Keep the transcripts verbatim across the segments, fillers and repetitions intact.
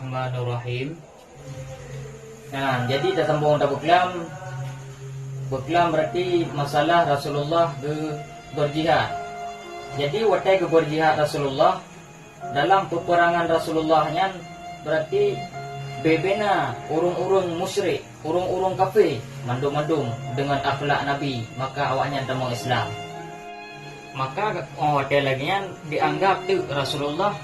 Bismillahirrahmanirrahim. Nah, jadi tasambong tapeuklam. Peuklam berarti masalah Rasulullah geu-, berjihad. Jadi watée geuberjihad Rasulullah, dalam peperangan Rasulullah nyan berarti bebena ureuëng-ureuëng musyrik, ureuëng-ureuëng kafé, mandum-mandum deungon akhlak Nabi, maka awaknyan tamong Islam. Maka, oh, watée lagée nyan dianggap teuk Rasulullah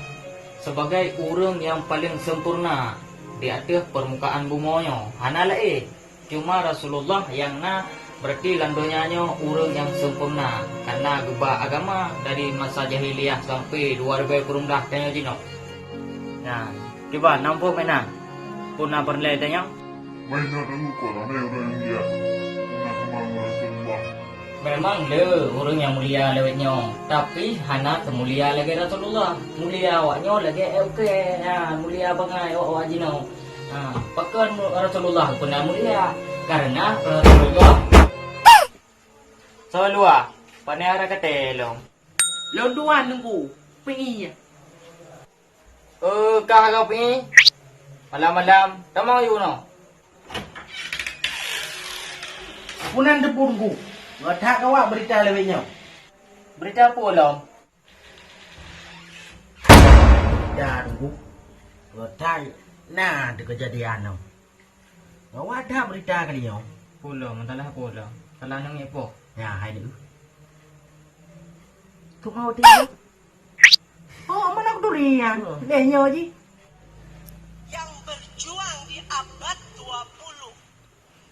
sebagai ureuëng nyang paleng sempurna di ateueh peurmukaan bumoe nyoe. Hana laén, cuma Rasulullah nyang na, berarti lam donya nyoe ureuëng nyang sempurna, karena geuba agama dari masa jahiliyah sampai dua ribu peurumblah tanyoe jinoe. Nah, kiban, na muphom meunan? Peue na peureulée tanyoe? Meuingat deungon kok ramé ureuëng nyang mulia. Peue na sama ngon Rasulullah? Memang le ureuëng nyang mulia lewat nyoe, tapi hana seumulia lagée Rasulullah. Mulia awak nyoe lagée L K, ya, mulia bangai awak-awak jinoe. Ha, pakon Rasulullah peue na mulia? Karena Rasulullah. Soe luwa, pane ara kate lom? Lôn dua nunggu, pih. Eh, ka harap ni. Malam-malam, tamong yue nyoe. Peue nan teupeu Teungku? Gata kawak beurita lewat nyoe. Beurita peue lom? Dah Teungku. Gata na teukeujadian nyoe. Gawat that beurita kali nyoe. Peue lom, masalah peue lom? Salah nangèe poh? Nyan hai deuh. Kok mau teuh? Oh, mana aku durian? Deh nyoe ji. Yang berjuang di abad dua puluh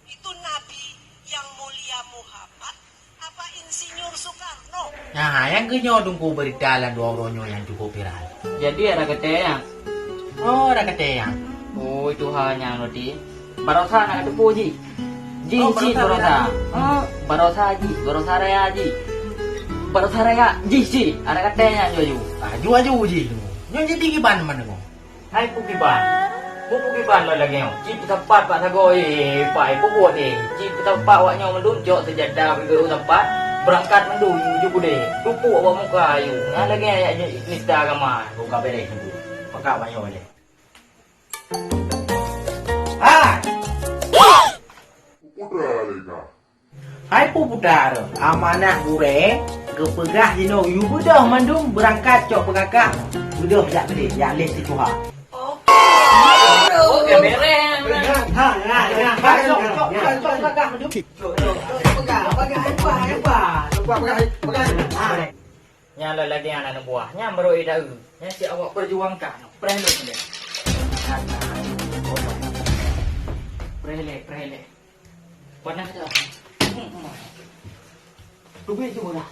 itu Nabi yang mulia Muhammad apa Insinyur Soekarno? Nah, nyang keuh nyoe Teungku beurita lam dua uroe nyoe nyang cukup viral. Jadi, ada kata nyang? Oh, ada kata nyang. Oh, itu hanya berarti. Barosa nak kata ji. Ji, oh, ji, barosa. Barosa. Oh, barosa ji, barosa raya ji. Barosa raya ji, ji. Ada kata nyang juju. Ah, juju ji. Nyoe jadi kiban mana kau? Hai peue kiban. Peue kiban lom lagèe nyoe. Cit peusapat bak sagoe, eh, pai peubuet, eh. Cit peusapat awak nyoe mandum cok seujada bibeu sapat. Beurangkat mandum ju keudè. Tupuk bak muka ayue. Nyan lagèe ayat nista agama. Buka beres nunggu. Pakak bak nyoe lé. Hai! Putra lé ka. Hai peue putra, amanah gurèe geupeugah jinoe yue beudôh mandum beurangkat cok peugakah beudôh jak lé, jak lé si tuha. Oke, bereng. Ha, ha, ha, ha, cok, cok, cok, cok, peugakah mandum. Cok, cok, cok, peugah, peugah, peugah, peugah. Peugah, peugah, peugah. Ha. Nyan lagèe aneuk buah, nyan baru ida eu. Nyan si awak perjuangkan. Preh lé. Preh lé, preh lé. Panas dah. Tubik tu lah.